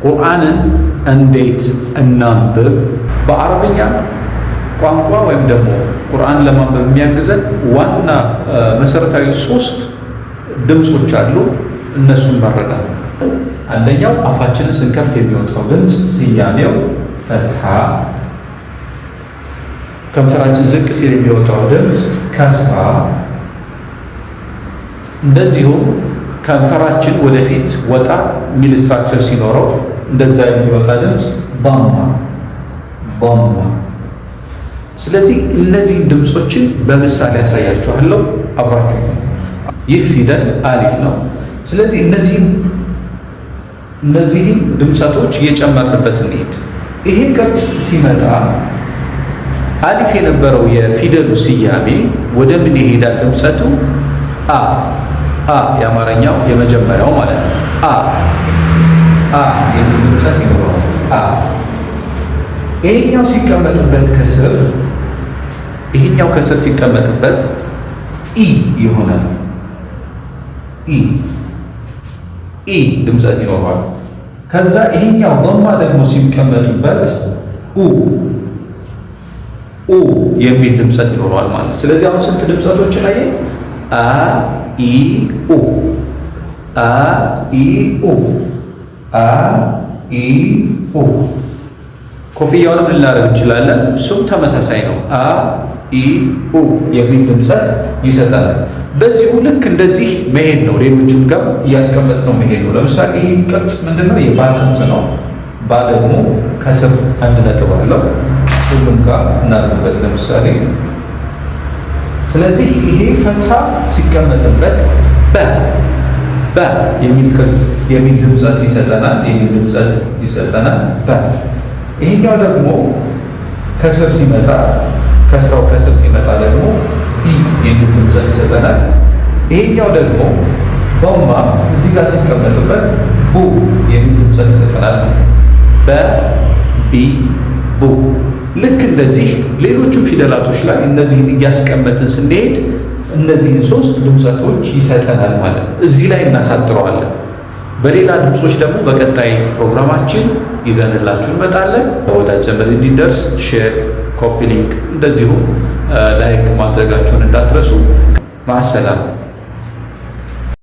ቁርአንን እንዴት እናንብብ? በአረብኛ ቋንቋ ወይም ደግሞ ቁርአን ለማንበብ የሚያግዘን ዋና መሰረታዊ ሶስት ድምፆች አሉ። እነሱን መረዳት። አንደኛው አፋችንን ስንከፍት የሚወጣው ድምፅ ስያሜው ፈትሃ፣ ከንፈራችን ዝቅ ሲል የሚወጣው ድምፅ ከስራ፣ እንደዚሁም ከንፈራችን ወደፊት ወጣ የሚል structure ሲኖረው እንደዛ የሚወጣ ድምፅ ዷማ ዷማ። ስለዚህ እነዚህን ድምፆችን በምሳሌ ያሳያችኋለሁ። አብራችሁ ይህ ፊደል አሊፍ ነው። ስለዚህ እነዚህን ድምፀቶች እየጨመርንበት እንሄድ። ይሄ ቅርጽ ሲመጣ አሊፍ የነበረው የፊደሉ ስያሜ ወደ ምን ይሄዳል? ድምፀቱ አ አ፣ የአማርኛው የመጀመሪያው ማለት ነው። አ አ የሚል ድምፀት ይኖረዋል። አ። ይሄኛው ሲቀመጥበት ከስር፣ ይሄኛው ከስር ሲቀመጥበት ኢ ይሆናል። ኢ ኢ ድምፀት ይኖረዋል። ከዛ ይሄኛው ዶማ ደግሞ ሲቀመጥበት ኡ ኡ የሚል ድምፀት ይኖረዋል ማለት ነው። ስለዚህ አሁን ስንት ድምፀቶችን አየን? አ ኢ ኡ፣ አ ኢ ኡ፣ አ ኢ ኡ። ኮፍያውንም ልናደርግ እንችላለን። እሱም ተመሳሳይ ነው። አ ኢ ኡ የሚል ድምፀት ይሰጣል። በዚሁ ልክ እንደዚህ መሄድ ነው። ሌሎቹም ጋር እያስቀመጥ ነው መሄድ ነው። ለምሳሌ ይህ ቅርጽ ምንድነው? የባ ቅርጽ ነው። ባ ደግሞ ከስር አንድ ነጥብ አለው። ሁሉም ጋር እናድርግበት ለምሳሌ። ስለዚህ ይሄ ፈትሃ ሲቀመጥበት በ በ የሚል ቅርጽ የሚል ድምፀት ይሰጠናል። የሚል ድምፀት ይሰጠናል። በ። ይሄኛው ደግሞ ከስር ሲመጣ፣ ከስራው ከስር ሲመጣ ደግሞ ቢ የሚል ድምፀት ይሰጠናል። ይሄኛው ደግሞ ዶማ እዚህ ጋር ሲቀመጥበት ቡ የሚል ድምፀት ይሰጠናል። በ፣ ቢ፣ ቡ። ልክ እንደዚህ ሌሎቹም ፊደላቶች ላይ እነዚህን እያስቀመጥን ስንሄድ እነዚህን ሶስት ድምፀቶች ይሰጠናል ማለት ነው። እዚህ ላይ እናሳጥረዋለን። በሌላ ድምፆች ደግሞ በቀጣይ ፕሮግራማችን ይዘንላችሁ እንመጣለን። ወዳጅ ዘመድ እንዲደርስ share፣ copy link እንደዚሁም like ማድረጋችሁን እንዳትረሱ። مع السلامة።